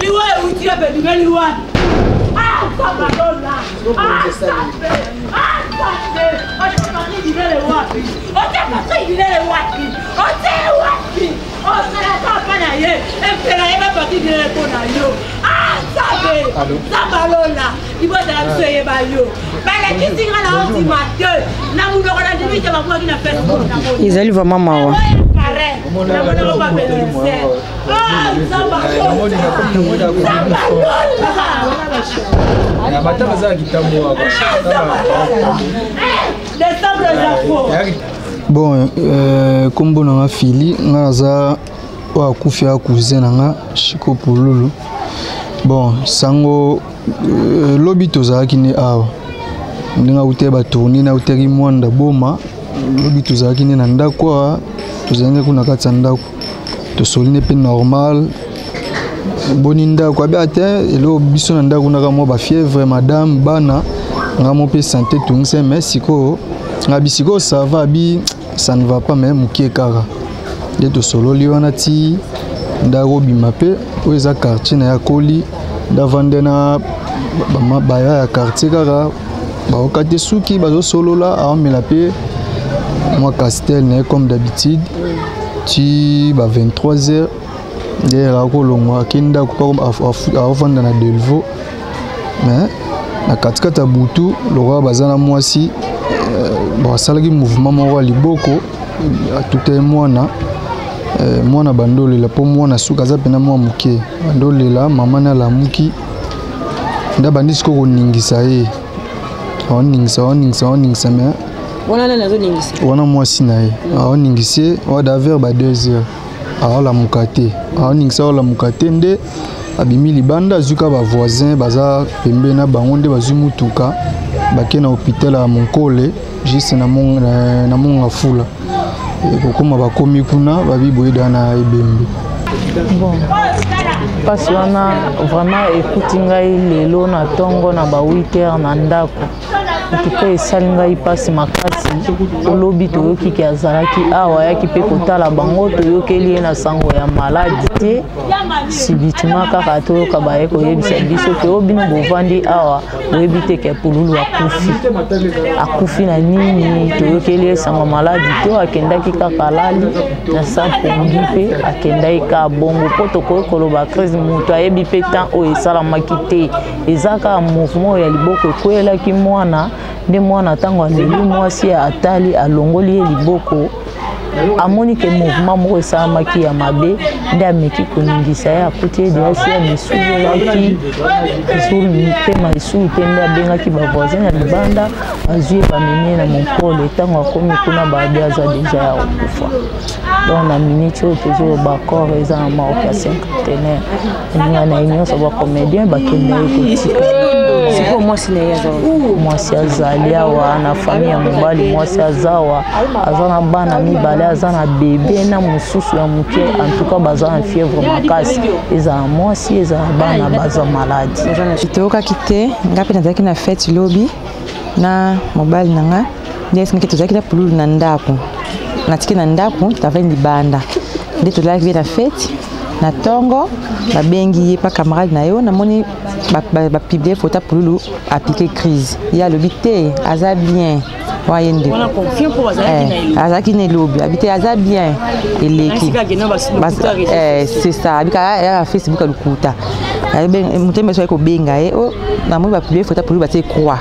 Liwa euti wapi ebimeli wapi? Ah, Nzambe Ah, Nzambe! Ah, Nzambe! Otie Patrick Bilele wapi? Otie Patrick Bilele wapi? Otie wapi? Osalaka mpa na ye, epela ye ba Patrick Bilele mpo na yo. Ah, Nzambe! Nzambe alola, libota na biso eyeba yo. Balekisi nga na ondima te. Na monoko na ndimi te babwaki na Facebook na moni. Ezali vraiment mawa. Na monoko ba Benoît. Bon, nkombo na nga Fili, nga naza oyo akufi ya cousin na nga Shiko Pululu. Bon, sango lobi tozalaki ne awa ndenge autaki batourne na autaki Mwanda Boma. Lobi tozalaki ne na ndako awa, tozalaki kuna kati ya ndako, tosoli ne mpe normal. Boni ndako abi ate eloko biso na ndako naka mwa bafièvre, madame, bana nga mo mpe santé tungisa. Mais sikoyo nga bi sikoyo ça va, abi ça ne va pas, mais mokie kaka nde tosololi wana ti ndako obima. Mpe oyo eza quartier na ya koli ndavande na baya ya quartier kaka baoka te suki bazosolola, aomela mpe mwa castel na ye comme d'habitude ti ba 23 heures nde akolongwa, akei ndako mpo aofanda na Delvaux. Mais na katikati ya butu, lokola baza na mwasi, bon, asalaki mouvement moko ya liboko, atuta ye mwana. Mwana bandi olela mpo mwana suka aza mpena mwa moke, bandi olela. Mama ne alamuki nde abandi sikoyo koningisa ye, aoningisa, aoningisa, aoningisa, mais Wana nani azoningisa? Wana mwasi na ye aoningisi ye wada vers ba 2 heures, aolamuka te, aoningisa, aolamuka te. Nde abimi libanda, azwi ka bavoisin baza pembeni na bango, nde bazwi mutuka, bake na hôpital ya Monkole, juste na Mont Ngafula. Ekokóma, bakomi kuna, babi boyeda na ebembe. Bon, mpasi wana vraiment ekuti ngai lelo na ntongo na ba 8 heures na ndako. Ntuka esali ngai mpasi makasi. Olobi toyoki ke azalaki awa, ayaki mpe kotala bango, toyokeli ye na sango ya maladi te. Subitement kaka toyoka baye koyebisa biso ke o bino bovandi awa, boyebi te ke Pululu akufi. Akufi na nini? Toyokeli ye sango maladi te, akendaki kaka, alali na sa pongi mpe akendaki kaka bongo. Mpo tokoki koloba crise, moto ayebi mpe temps oyo esalamaki te. Eza kaka mouvement ya liboko ekweyelaki mwana, nde mwana ntango aleli, mwasi atali, alongoli ye liboko, amoni ke mouvement moko esalamaki ya mabe, nde ameki koningisa ye, akuti ye deja si amisuzelaki mpema lisusu te. Nde abengaki bavoisin ya libanda, bazwi ye, bamemi ye na Monkole. Ntango akomi kuna, babi aza deja ya kokufa. Donc na minute oyo tozoloba, corps eza na morgue ya Cinquantenaire. Baninga na ye nyonso bacomédien bakenda ye kotika. Sikoyo mwasi na ye aza? Mwasi azali awa na famille ya mobali. Mwasi aza awa, aza na bana mibale, aza na bebe na mosusu ya moke. En tout cas baza na fièvre makasi, ezala mwasi, ezala bana, baza maladi. Toyokaki te. Nga mpe nazalaki na fête lobi na mobali na nga, nde esengaki tozalaki na Pululu na ndako, natiki na ndako, tavandi libanda, nde tolalaki mpe na fête. Na ntongo babengi ye pa camarade na ye, namoni bapublier photo ya Pululu apiqué crise. Ye alobi te, aza bien. Wa ye ndeko azalaki na elobi, abi te, aza bien, eleki. C'est ça, abika ya Facebook ya lokuta. Moto meso ayi kobenga ye, o namoni bapublier photo ya Pululu, batie croix.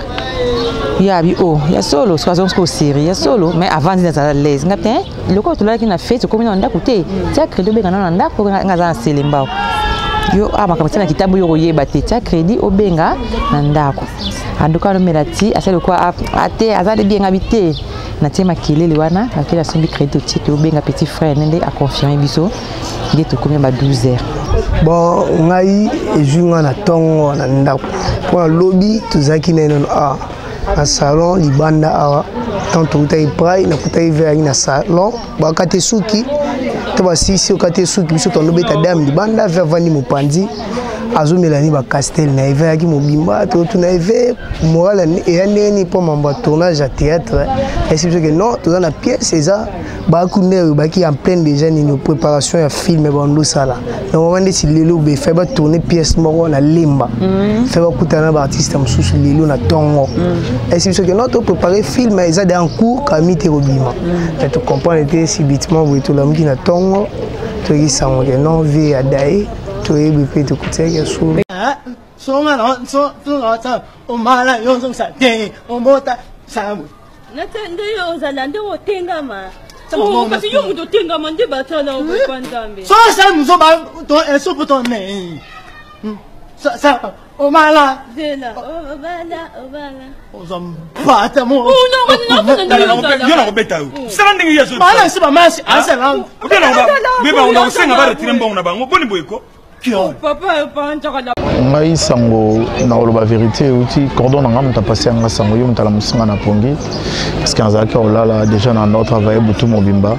Ye abi o ya solo, soki azongi sikoyo série ya solo, mais avant nde nazala l'aise nga te. Lokola tolalaki na fête, okomi na ndako te, tia crédit, obenga nano na ndako. Nga aza na Selembao, yo a makambo tia na kitambo, yo koyeba te, tia crédit, obenga na ndako. Anduka alomela ti asali lokola ate aza de bien, abi te, natie makelele wana, akeli asombi crédit, totie, tobenga petit frère, nde aconfirme biso, nde tokomi ba 12 heures. Bon, ngai ezwi nga na ntongo na ndako mpo na lobi tozalaki na ye nano awa na salon libanda awa. Ntango tokutaki prai, nakutaki ve yangi na salon, bakati suki. To basilisi okati esuki biso tondobeta dame libanda, ve avandi mopanzi azomela ni bacastel na ye, ve ayaki mobimba. Totuna ye, ve moral eya ndenge nini mpo mambo ya tournage ya théâtre? Esi biso ke non, toza na pièce, eza bakunde oyo baki en pleine déjà nini, préparation ya film bandosala. Normalement ndeti lelo be fai batourne pièce moko na Lemba, fai bakutana na baartiste mosusu lelo na ntongo. Esi biso ke non, toprépare film, eza de en cours, kami te kobima. Mais tocomprendre te, subitement boye tolamuki na ntongo, toyoki sango ke non, vie ya daye. Toyebi mpe tokutiaki ya solo. Nde yo ozala nde otengama kasi yo moto otengama nde batala okopa Nzambe. Zela obala obala. Yo nakobeta yo, sala ndenge ye azonakosenga baretire mbongo na bango. Boni boyeko? Ngai sango na koloba vérité euti cordon na ngai, moto apasi yanga sango, yo moto alamusi nga na pongi, parce que nazalaki kolala déjà na ndo travaille butu mobimba,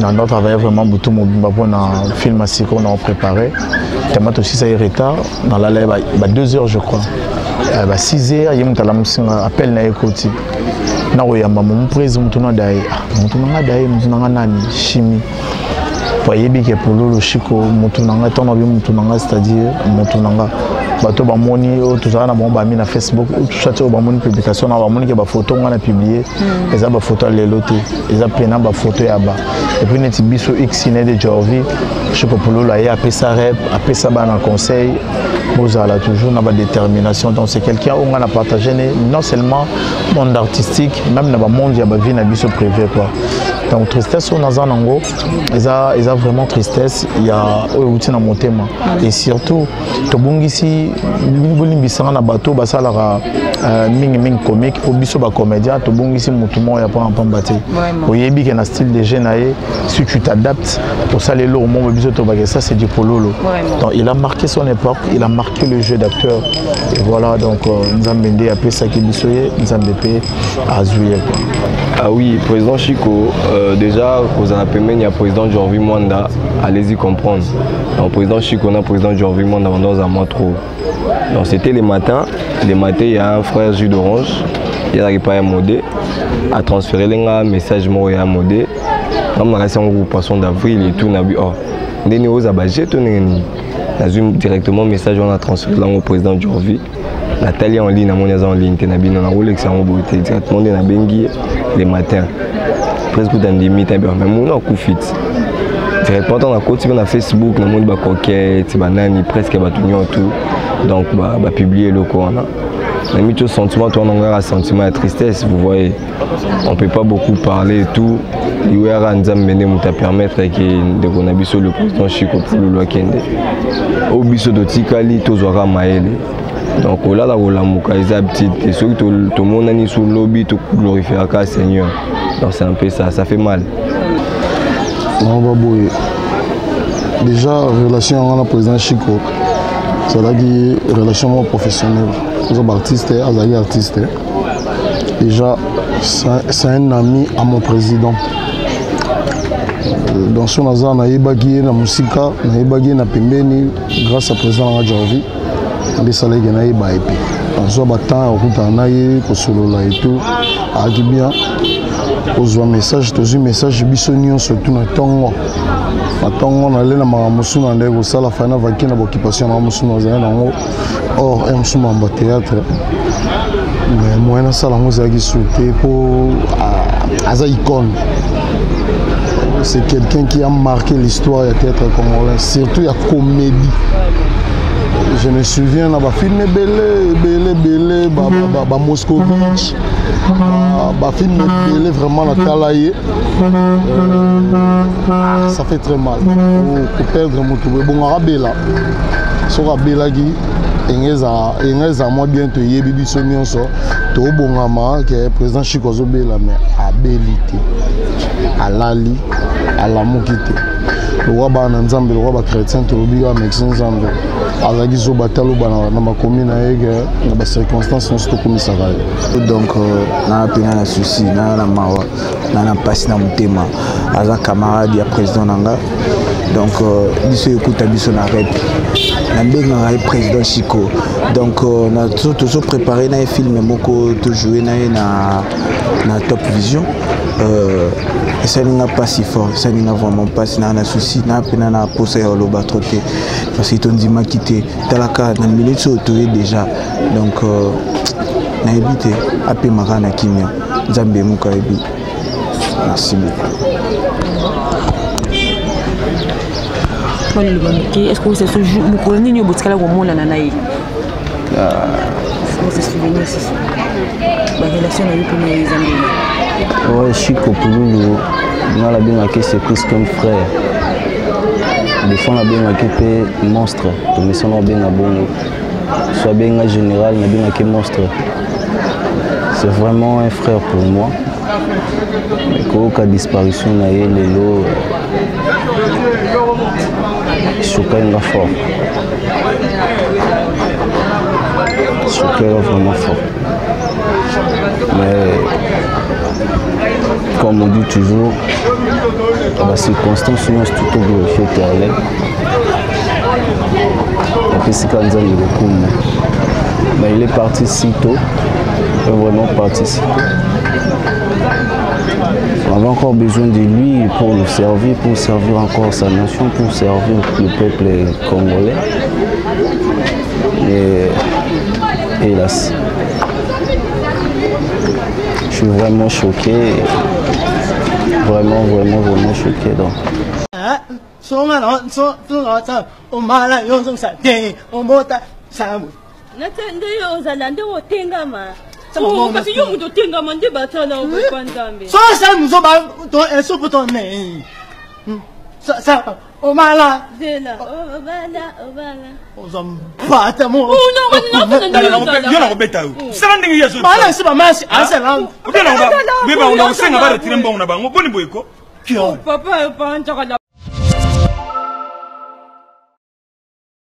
na ndo travaille vraiment butu mobimba mpona film ya sikoyo na opréparé. Tellement tosisa ye retard, nalala ye ba 2 heures je crois, ba 6 heures ye moto alamusi nga. Appel na ye ekoti, nakoyamba momu prise, motu na daye, motu na nga daye, motu na nga nani chimie po ayebi ke Pululu Shiko motu na ngai. Ntango nabi motu na ngai, c'est-à-dire motu na nga, bato bamoni oyo tozala na bango bami na Facebook, soit oyo bamoni publication na bamoni ke bafoto nga na publie eza bafoto ya lelo te, eza pena bafoto ya ba. Et puis neti biso xine de Jorvi, Shiko Pululu aye apesa rep, apesa bana conseil, bozala toujours na badétermination. Donc c'est quelqu'un oyo nga na partage ne non seulement monde artistique, même na bamonde ya bavie na biso privé quoi. Donc tristesse oyo naza nango eza vraiment tristesse ya oyo euti na motema. Et surtout tobungisi, bolimbisanga na bato basalaka mingimingi comique, mpo biso bacomédien tobungisi motu moko ya mpamba pamba te. Oyebi ke na style de jeu na ye, si tu t'adaptes, osala eloko moko, biso tobake ça c'est du Pololo. Donc il a marqué son époque, il a marqué le jeu d'acteur et voilà. Donc Nzambe nde apesaki biso ye, Nzambe mpe azwi ye quoi. Ah oui, président Chico, déjà, kozala pembeni ya président Jorvi Mwanda, allez-y comprendre. Donc, président Chico, na président Jorvi Mwanda, on a moi trop. Donc, c'était le matin. Le matin, il y a un frère jus d'orange, il a pas modé, a transféré les message moi ya modé. Comme on a un groupe poisson d'avril et tout, on a vu, oh, ndeni oza baje to ndenge nazwi directement message wana, transféré lango président Jorvi. Natali en ligne, namoni aza en ligne te. Na bino nakolekisa yango boye te, directement nde nabengi ye le matin, presque kuta ndimi te, mais mona akufi ti. Directement ntango nakoti mpe na Facebook, namoni bacoquette banani, presque bato nyonso donc bapublie eloko wana. Nami to sentiment to wana ngaka sentiment ya tristesse, vous voyez, on peut pas beaucoup parler et tout. Liwa yaka Nzambe nde moto apermettre ke ndeko na biso le président Chiko Pululu akende. Oyo biso totikali tozwaka mayele, donc kolala kolamuka eza habitude te. Soki tomonani so lobi, toglorifiaka Seigneur. Donc c'est un peu ça, ça fait mal. Naoba boye, déjà relation yango na président Chico ezalaki relation moko professionnelle. Oza baartiste, azalaki artiste déjà, c'est un ami à mon président. Donc so naza nayebaki ye na mosika, nayebaki ye na pembeni grâce à président nanga Jorvi nde esalaki nayeba ye mpe nazwa batemps ya kokutana na ye, kosolola et tout. Ayaki bien kozwa message, tozwi message biso nyonso tu na ntongo. Na ntongo nale na makambo mosusu na ndenge kosala fai na vaki na baoccupation na mosusu nazali nango or e mosusu makambo ya théâtre, mais moyen nasala yango ezalaki su te mpo aza icône. C'est quelqu'un qui a marqué l'histoire ya théâtre congolais, surtout ya comédie. Je me souviens na bafilm ebele ebele ebele, bamoscovitch, bafilm ebele vraiment natala ye. Ça fait très mal koperdre motu boye. Ebongaka abela, soki abelaki enge ezala mwa bien, toyebi biso nyonso tobongama ke président Chiko azobela, mais abeli te, alali, alamuki te. Lokwa bana na Nzambe, lokwa bachrétien, tolobi kaka merci Nzambe. Azalaki zoba te, aloba na makomi na ye ke na bacirconstance nyonso tokumisaka ye. Donc naa mpena na souci, naa na mawa, naa na mpasi na motema. Aza camarade ya président na nga, donc biso ekuta biso na rep, nabengaka ye président Chico. Donc tozo préparé na ye film moko, tojoue na ye na Top Vision. Esali nga mpasi fort, esali nga vraiment mpasi. Naa na souci, naa mpena na posa ya koloba trop te, parce que tondimaki te. Talaka na minute oyo toye déjà. Donc nayebi te, apemaka na kimia, Nzambe moko ayebi. Merci beaucoup. Mwa liloba moke, est ce que ose mokolo nini oyo botikala komonana na ye? Ose souvenir susu barelation na yo mpe na ye eza ndenge? Ouais, Chico Pululu, nga nabengaki, c'est plus qu'un frère. Des fois nabengaki mpe monstre, tomesana obenga bongo. So abenga général, nabengaki monstre. C'est vraiment un frère pour moi. Mais koyoka disparition na ye lelo echoquaki nga fort. Choquaki nga vraiment fort. Mais comme on dit toujours, la circonstance nyonso tout glorifie Éternel. Apesika Nzambe lokumu. Mais il est parti si tôt, il est vraiment parti si tôt. On avait encore besoin de lui pour nous servir, pour servir encore sa nation, pour servir le peuple congolais. Et hélas, je suis vraiment choqué, vraiment, vraiment, vraiment choqué. Donc. Nde yo ozala nde otengama kasi yo moto otengama nde batala okopa Nzambe. So muzoba to esupu to ne sa omala. Zela obala obala. Oza mpata mo. Yo nakobeta yo, sala ndenge ye. Bana si bamasi asala. Osenga baretire mbongo na bango, boni boye ko? Papa panjakala.